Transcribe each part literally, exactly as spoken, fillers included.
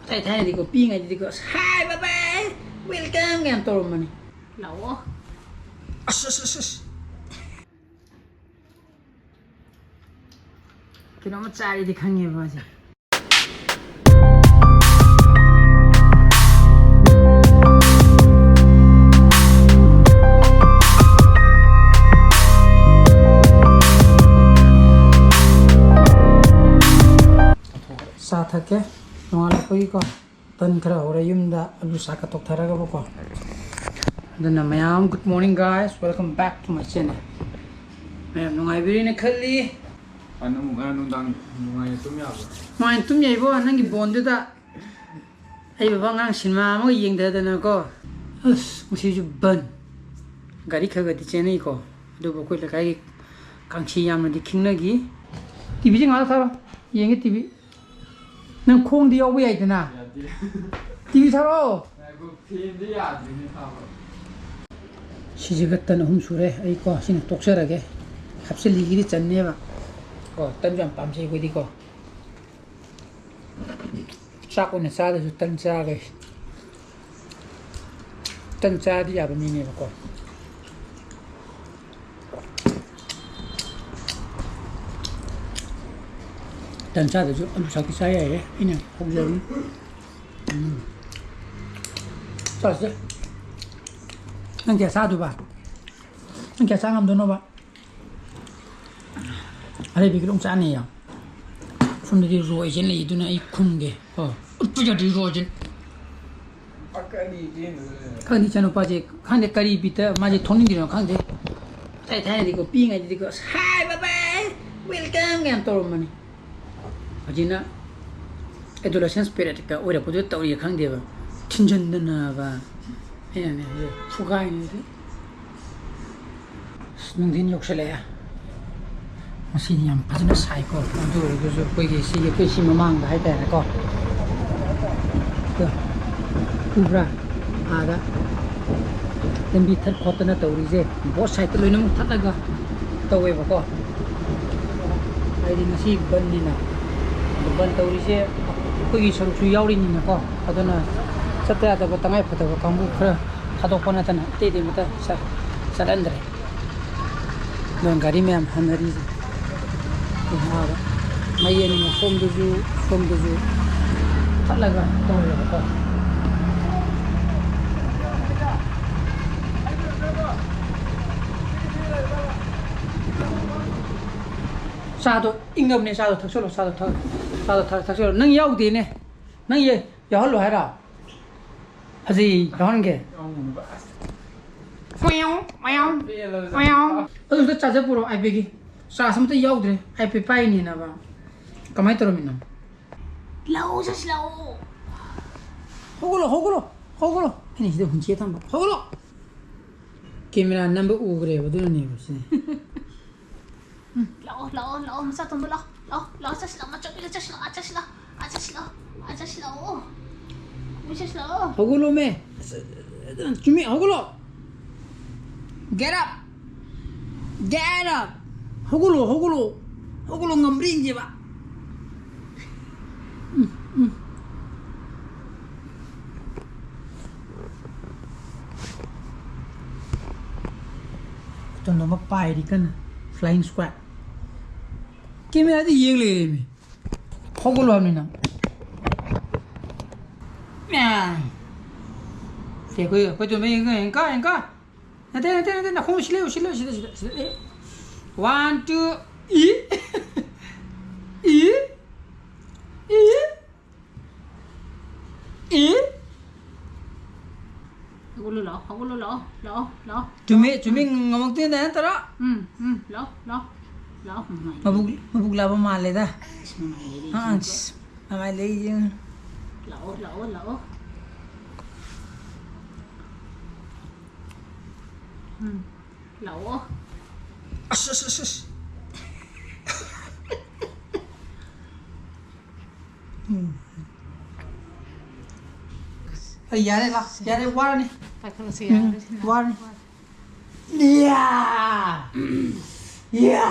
ꯊꯥꯏ ꯊꯥꯏꯅꯗꯤꯀꯣ, ꯄꯤꯛꯏꯉꯩꯗꯗꯤꯀꯣ, ꯑꯁ, "Hi, bye bye, welcome" ꯀꯥꯏꯅ ꯇꯧꯔꯝꯕꯅꯤ꯫ ꯂꯥꯛꯑꯣ꯫ ꯑꯁ, ꯑꯁ, ꯑꯁ, ꯑꯁ꯫ ꯀꯩꯅꯣꯝꯃ ꯆꯥꯔꯤꯗꯤ ꯈꯪꯉꯦꯕ ꯃꯥꯁꯦ꯫ ꯆꯥ ꯊꯛꯀꯦ ꯅꯣꯡꯉꯥꯜꯂꯛꯄꯒꯤꯀꯣ꯫ ꯇꯟ ꯈꯔ ꯍꯧꯔꯦ ꯌꯨꯝꯗ, ꯑꯂꯨ ꯁꯥꯛꯀ ꯇꯣꯛꯊꯔꯒꯕꯀꯣ꯫ ꯑꯗꯨꯅ ꯃꯌꯥꯝ, good morning guys, welcome back to my channel꯫ ꯃꯌꯥꯝ ꯅꯨꯡꯉꯥꯏꯕꯤꯔꯤꯅ ꯈꯜꯂꯤ꯫ ꯑ, ꯅꯪ, ꯑ, ꯅꯨꯡꯗꯥꯡ ꯅꯨꯡꯉꯥꯏꯅ ꯇꯨꯝ ꯌꯥꯕ꯭ꯔꯣ? ꯅꯨꯡꯉꯥꯏꯅ ꯇꯨꯝ ꯌꯥꯏꯕꯣ, ꯅꯪꯒꯤ ꯕꯣꯟꯗꯨꯗ꯫ ꯑꯩ ꯕꯕꯥ ꯑꯉꯥꯡ ꯁꯤꯅꯦꯃꯥ ꯑꯃꯒ ꯌꯦꯡꯊꯗꯅꯀꯣ꯫ ꯑꯁ, ꯉꯁꯤꯁꯨ ꯕꯟ꯫ ꯒꯥꯔꯤ ꯈꯔ ꯈꯔꯗꯤ ꯆꯦꯟꯅꯩꯀꯣ, ꯑꯗꯨꯕꯨ ꯑꯩꯈꯣꯏ ꯂꯩꯀꯥꯏꯒꯤ ꯀꯥꯡꯁꯤ ꯌꯥꯝꯅꯗꯤ ꯈꯤꯡꯅꯈꯤ꯫ ꯇꯤꯚꯤꯁꯦ ꯉꯥꯏꯍꯥꯛ ꯊꯥꯔꯣ, ꯌꯦꯡꯒꯦ ꯇꯤꯚꯤ꯫ ꯅꯪ ꯈꯣꯡꯗꯤ ꯌꯥꯎꯕ ꯌꯥꯏꯗꯅ꯫ ꯌꯥꯗꯦ꯫ ꯇꯤꯚꯤ ꯊꯥꯔꯛꯑꯣ꯫ ꯉꯥꯏꯈꯣ, ꯐꯦꯟꯗꯤ ꯌꯥꯗ꯭ꯔꯤꯅꯦ ꯊꯥꯕ꯫ ꯁꯤꯁꯤꯒ ꯇꯟ ꯑꯍꯨꯝ ꯁꯨꯔꯦ꯫ ꯑꯩ ꯀꯣ, ꯁꯤꯅ ꯇꯣꯛꯆꯔꯒꯦ꯫ ꯍꯥꯞꯆꯤꯜꯂꯤꯒꯤꯗꯤ ꯆꯟꯅꯦꯕ꯫ ꯀꯣ, ꯇꯟꯁꯨ ꯌꯥꯝ ꯄꯥꯝꯖꯩ ꯑꯩꯈꯣꯏꯗꯤ ꯀꯣ꯫ ꯆꯥꯛ ꯑꯣꯏꯅ ꯆꯥꯗ꯭ꯔꯁꯨ ꯇꯟ ꯆꯥꯒꯦ꯫ ꯇꯟ ꯆꯥꯗꯤ ꯌꯥꯕ ꯃꯤꯅꯦꯕꯀꯣ꯫ ꯇꯟ ꯆꯥꯗ꯭ꯔꯁꯨ ꯑꯂꯨ ꯁꯥꯛꯇꯤ ꯆꯥ ꯌꯥꯏꯌꯦ, ꯑꯩꯅ ꯍꯧꯖꯕꯅꯤ꯫ ꯎꯝ꯫ ꯆꯥꯁꯦ꯫ ꯅꯪ ꯀꯌꯥ ꯆꯥꯗꯣꯏꯕ? ꯅꯪ ꯀꯌꯥ ꯆꯥ ꯉꯝꯗꯣꯏꯅꯣꯕ? ꯑꯔꯩꯕꯤꯒꯤ ꯑꯗꯨꯝ ꯆꯥꯅꯩꯌꯦ꯫ ꯁꯣꯝꯗꯗꯤ ꯔꯣꯏꯁꯦ ꯂꯩꯗꯨꯅ ꯑꯩ ꯈꯨꯝꯒꯦ꯫ ꯀꯣ꯫ ꯎꯠꯄ ꯌꯥꯗ꯭ꯔꯤ ꯔꯣꯏꯁꯦ꯫ ꯈꯪꯗꯦ ꯏꯆꯥꯅꯨꯄꯥꯁꯦ, ꯈꯪꯗꯦ ꯀꯔꯤ ꯕꯤꯠꯇ ꯃꯥꯁꯦ ꯊꯣꯛꯅꯤꯡꯗ꯭ꯔꯤꯅꯣ ꯈꯪꯗꯦ꯫ ꯊꯥꯏ ꯊꯥꯏꯅꯗꯤꯀꯣ, ꯄꯤꯛꯏꯉꯩꯗꯗꯤꯀꯣ, "Hi, bye bye, welcome" ꯀꯥꯏꯅ ꯇꯧꯔꯝꯕꯅꯤ꯫ ꯍꯧꯖꯤꯛꯅ adolescence periodꯀ ꯑꯣꯏꯔꯛꯄꯗꯨꯗ ꯇꯧꯔꯤꯔ ꯈꯪꯗꯦꯕ꯫ ꯊꯤꯟꯖꯟꯗꯅꯕ꯫ ꯑꯩꯅꯅꯦ ꯍꯧꯖꯤꯛ ꯐꯨꯒꯥꯏꯅꯤ ꯍꯧꯖꯤꯛ꯫ ꯑꯁ, ꯅꯨꯡꯊꯤꯟ ꯌꯧꯁꯜꯂꯛꯑꯦ꯫ ꯉꯁꯤꯗꯤ ꯌꯥꯝ ꯐꯖꯅ ꯁꯥꯏꯀꯣ꯫ ꯑꯗꯨ ꯑꯣꯏꯔꯒꯁꯨ ꯑꯩꯈꯣꯏꯒꯤ ꯁꯤꯒꯤ, ꯑꯩꯈꯣꯏ ꯁꯤ ꯃꯃꯥꯡꯗ ꯍꯥꯏꯇꯥꯔꯦꯀꯣ꯫ ꯎꯕ꯭ꯔꯥ? ꯑꯥꯗ ꯂꯝꯕꯤ ꯊꯠ ꯈꯣꯠꯇꯅ ꯇꯧꯔꯤꯁꯦ, both sideꯇ ꯂꯣꯏꯅꯃꯛ ꯊꯠꯂꯒ ꯇꯧꯋꯦꯕꯀꯣ꯫ ꯍꯥꯏꯗꯤ ꯉꯁꯤ ꯕꯟꯅꯤꯅ꯫ ꯑꯗꯨ ꯕꯟ ꯇꯧꯔꯤꯁꯦ ꯑꯩꯈꯣꯏꯒꯤ ꯁꯔꯨꯛꯁꯨ ꯌꯥꯎꯔꯤꯅꯤꯅꯀꯣ, ꯑꯗꯨꯅ ꯆꯠꯇ ꯌꯥꯗꯕ ꯇꯉꯥꯏ ꯐꯗꯕ ꯀꯥꯡꯕꯨ ꯈꯔ ꯊꯥꯗꯣꯛꯄ ꯅꯠꯇꯅ ꯑꯇꯩꯗꯤ ꯑꯃꯠꯇ ꯆꯠ-, ꯆꯠꯍꯟꯗ꯭ꯔꯦ꯫ ꯑꯗꯨꯅ ꯒꯥꯔꯤ ꯃꯌꯥꯝ ꯍꯟꯅꯔꯤꯁꯦ꯫ ꯃꯩ ꯑꯅꯤꯃꯛ ꯁꯣꯝꯗꯁꯨ, ꯁꯣꯝꯗꯁꯨ ꯊꯠꯂꯒ ꯇꯧꯔꯦꯕꯀꯣ꯫ ꯆꯥꯗꯣ ꯏꯪꯉꯕꯅꯦ, ꯆꯥꯗꯣ ꯊꯛꯆꯜꯂꯣ, ꯆꯥꯗꯣ ꯊꯛ-, ꯆꯥꯗꯣ ꯊꯛ-, ꯊꯛꯆꯜꯂꯣ꯫ ꯅꯪ ꯌꯥꯎꯗꯦꯅꯦ, ꯅꯪ ꯌꯦ-, ꯌꯥꯎꯍꯜꯂꯣ ꯍꯥꯏꯔꯣ? ꯐꯖꯩ, ꯌꯥꯎꯍꯟꯒꯦ꯫ ꯑꯗꯨ ꯑꯝꯇ ꯆꯥꯖ ꯄꯨꯔꯛꯑꯣ, ꯑꯥꯏꯄꯦꯒꯤ꯫ ꯆꯥꯁ ꯑꯝꯇ ꯌꯥꯎꯗ꯭ꯔꯦ, ꯑꯥꯏꯄꯦ ꯄꯥꯏꯅꯤꯅꯕ꯫ ꯀꯃꯥꯏꯅ ꯇꯧꯔꯝꯃꯤꯅꯣ? ꯂꯥꯛꯑꯣ, ꯆꯠꯁꯤ ꯂꯥꯛꯑꯣ꯫ ꯍꯧꯒꯠꯂꯣ, ꯍꯧꯒꯠꯂꯣ, ꯍꯧꯒꯠꯂꯣ꯫ ꯑꯩꯅ ꯁꯤꯗ ꯍꯨꯟꯆꯦ ꯊꯝꯕ꯫ ꯍꯧꯒꯠꯂꯣ꯫ ꯀꯦꯃꯦꯔꯥ ꯅꯝꯕ ꯎꯈ꯭ꯔꯦꯕ, ꯑꯗꯨꯅꯅꯦꯕ ꯁꯤꯅꯦ꯫ ꯎꯝ, ꯂꯥꯛꯑꯣ, ꯂꯥꯛꯑꯣ, ꯂꯥꯛꯑꯣ, ꯃꯆꯥ ꯇꯣꯝꯕ, ꯂꯥꯛꯑꯣ, ꯂꯥꯛꯑꯣ, ꯂꯥꯛꯑꯣ, ꯆꯠꯁꯤ ꯂꯥꯛꯑꯣ, ꯃꯆꯥ ꯄꯤꯛꯂ ꯆꯠꯁꯤ ꯂꯥꯛꯑꯣ, ꯑꯥ ꯆꯠꯁꯤ ꯂꯥꯛꯑꯣ, ꯑꯥ ꯆꯠꯁꯤ ꯂꯥꯛꯑꯣ, ꯑꯥ ꯆꯠꯁꯤ ꯂꯥꯛꯑꯣ, ꯃꯤ ꯆꯠꯁꯤ ꯂꯥꯛꯑꯣ꯫ ꯍꯧꯒꯠꯂꯣꯃꯦ꯫ ꯑꯁ, ꯑꯗꯨ ꯆꯨꯝꯃꯤ, ꯍꯧꯒꯠꯂꯣ꯫ Get up! Get up! ꯍꯧꯒꯠꯂꯣ, ꯍꯧꯒꯠꯂꯣ, ꯍꯧꯒꯠꯂꯣ, ꯉꯝꯕ꯭ꯔꯥ ꯌꯦꯡꯁꯦꯕ꯫ ꯎꯝ, ꯎꯝ꯫ ꯇꯣꯟꯗꯣꯟꯕ ꯄꯥꯏꯔꯤ ꯀꯟꯅ, flying squat꯫ ꯀꯦꯃꯦꯔꯥꯗ ꯌꯦꯡ ꯂꯩꯔꯦꯃꯤ꯫ ꯍꯧꯒꯠꯂꯣ ꯍꯥꯏꯕꯅꯤ ꯅꯪ꯫ ꯁꯦ, ꯑꯩꯈꯣꯏ, ꯑꯩꯈꯣꯏ ꯇꯣꯟꯕ ꯌꯦꯡꯉꯨ, ꯌꯦꯡꯉꯨ, ꯌꯦꯡꯉꯨ꯫ ꯅꯠꯇꯦ, ꯅꯠꯇꯦ, ꯅꯠꯇꯦ, ꯅꯈꯣꯡ ꯁꯤꯜꯂꯦ, ꯁꯤꯜꯂꯦ, ꯁꯤꯗ, ꯁꯤꯗ, ꯁꯤꯗ, ꯑꯦ꯫ One, two, E? E? E? E? ꯍꯧꯒꯠꯂꯣ ꯂꯥꯛꯑꯣ, ꯍꯧꯒꯠꯂꯣ ꯂꯥꯛꯑꯣ, ꯂꯥꯛꯑꯣ, ꯂꯥꯛꯑꯣ, ꯆꯨꯝꯃꯤ, ꯂꯥꯛꯑꯣ꯫ ꯆꯨꯝꯃꯤ, ꯎꯝ꯫ ꯉꯝꯃꯛꯇꯣꯏꯅꯦ ꯅꯠꯇ꯭ꯔꯣ? ꯎꯝ, ꯎꯝ, ꯂꯥꯛꯑꯣ, ꯂꯥꯛꯑꯣ, ꯂꯥꯛꯑꯣ, ꯃꯃꯥꯏ ꯃꯕꯨꯛ, ꯂꯩ꯫ ꯃꯕꯨꯛ ꯂꯥꯕ ꯃꯥꯜꯂꯦꯗ꯫ ꯑꯁ, ꯃꯃꯥꯏ ꯂꯩ, ꯑꯥ, ꯌꯦꯡꯉꯣ꯫ ꯑꯁ, ꯃꯃꯥꯏ ꯂꯩ, ꯌꯦꯡꯉꯣ꯫ ꯂꯥꯛꯑꯣ, ꯂꯥꯛꯑꯣ, ꯂꯥꯛꯑꯣ꯫ ꯎꯝ, ꯂꯥꯛꯑꯣ꯫ ꯑꯁ, ꯑꯁ, ꯑꯁ, ꯑꯁ꯫ ꯎꯝ꯫ ꯑꯩ ꯌꯥꯔꯦ, ꯂꯥꯛ, ꯌꯥꯔꯦ, ꯋꯥꯔꯅꯤ꯫ ꯄꯥꯏꯈꯠꯂꯁꯤ, ꯎꯝ, ꯌꯥꯔꯦ, ꯁꯤꯅ꯫ ꯋꯥꯔꯅꯤ꯫ ꯌꯥ! ꯌꯥ!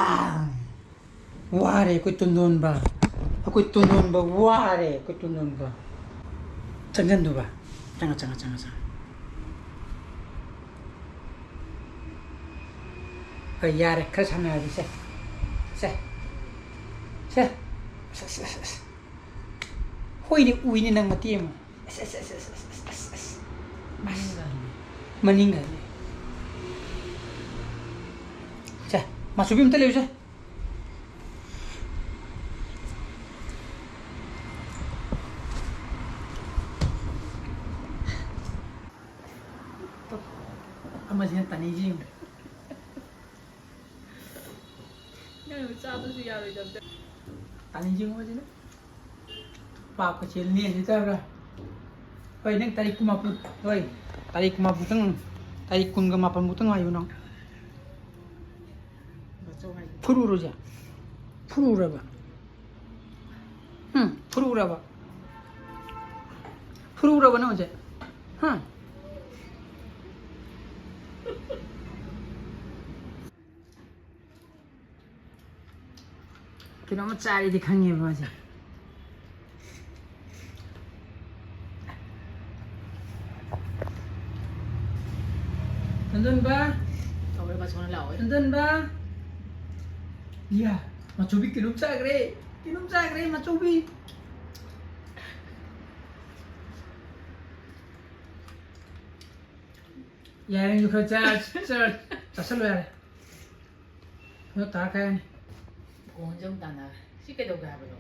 ꯋꯥꯔꯦ ꯑꯩꯈꯣꯏ ꯇꯣꯟꯗꯣꯟꯕ꯫ ꯑꯩꯈꯣꯏ ꯇꯣꯟꯗꯣꯟꯕ ꯋꯥꯔꯦ, ꯑꯩꯈꯣꯏ ꯇꯣꯟꯗꯣꯟꯕ꯫ ꯆꯪꯁꯤꯟꯗꯨꯕ꯫ ꯆꯪꯉ, ꯆꯪꯉ, ꯆꯪꯉ, ꯆꯪꯉ꯫ ꯍꯣꯏ, ꯌꯥꯔꯦ, ꯈꯔ ꯁꯥꯟꯅꯔꯁꯤ, ꯁꯦ꯫ ꯁꯦ꯫ ꯁꯦ꯫ ꯑꯁ, ꯑꯁ, ꯑꯁ, ꯑꯁ꯫ ꯍꯣꯏꯅꯦ, ꯎꯏꯅꯦ ꯅꯪ ꯃꯇꯦꯛ ꯑꯃ꯫ ꯑꯁ, ꯑꯁ, ꯑꯁ꯫ ꯃꯅꯤꯡ ꯍꯜꯂꯦ꯫ ꯁꯦ, ꯃꯥꯁꯨꯕꯤ ꯑꯝꯇ ꯂꯩꯌꯨꯁꯦ꯫ ꯑꯃꯁꯤꯅ ꯇꯥꯅꯤꯁꯤ ꯌꯦꯡꯉꯨ꯫ ꯅꯪ ꯆꯥꯕꯁꯨ ꯌꯥꯔꯣꯏꯗꯕꯗ꯫ ꯇꯥꯅꯤꯁꯤ ꯌꯦꯡꯉꯨ ꯑꯃꯁꯤꯅ꯫ ꯄꯥꯞꯀ ꯆꯦꯜꯂꯅꯤ ꯑꯁꯤ ꯇꯧꯔꯒ꯫ ꯍꯣꯏ, ꯅꯪ ꯇꯥꯔꯤꯛ ꯀꯨꯟꯃꯥꯄꯟ, ꯍꯣꯏ, ꯇꯥꯔꯤꯛ ꯀꯨꯟꯃꯥꯄꯟ ꯐꯥꯎꯇꯪ, ꯇꯥꯔꯤꯛ ꯀꯨꯟꯒ ꯃꯥꯄꯟ ꯐꯥꯎꯇꯪ ꯉꯥꯏꯌꯨ ꯅꯪ꯫ ꯐꯨꯔꯨꯔꯣꯁꯦ꯫ ꯐꯨꯔꯨꯔꯕ? ꯎꯝ, ꯐꯨꯔꯨꯔꯕ? ꯐꯨꯔꯨꯔꯕ ꯅꯪ ꯍꯧꯖꯤꯛ? ꯍꯥ? ꯀꯩꯅꯣꯝꯃ ꯆꯥꯔꯤꯗꯤ ꯈꯪꯉꯦꯕ ꯃꯥꯁꯦ꯫ ꯇꯣꯟꯗꯣꯟꯕ꯫ ꯇꯧꯔꯦ, ꯕꯥꯆꯧꯅ ꯂꯥꯎꯋꯦ꯫ ꯇꯣꯟꯗꯣꯟꯕ꯫ ꯏꯌꯥ, ꯃꯥꯆꯧꯕꯤ ꯀꯩꯅꯣꯝ ꯆꯥꯈ꯭ꯔꯦ꯫ ꯀꯩꯅꯣꯝ ꯆꯥꯈ꯭ꯔꯦ, ꯃꯥꯆꯧꯕꯤ꯫ ꯌꯥꯔꯦ, ꯅꯪꯁꯨ ꯈꯔ ꯆꯥ-, ꯆꯥ-, ꯆꯥꯁꯜꯂꯣ ꯌꯥꯔꯦ꯫ ꯑꯗꯣ ꯇꯥꯔꯛꯀꯅꯤ꯫ ꯐꯣꯟꯁꯦ ꯑꯃꯨꯛ ꯇꯥꯟꯅꯔꯦ꯫ ꯁꯤ ꯀꯩꯗꯧꯒꯦ ꯍꯥꯏꯕꯅꯣ?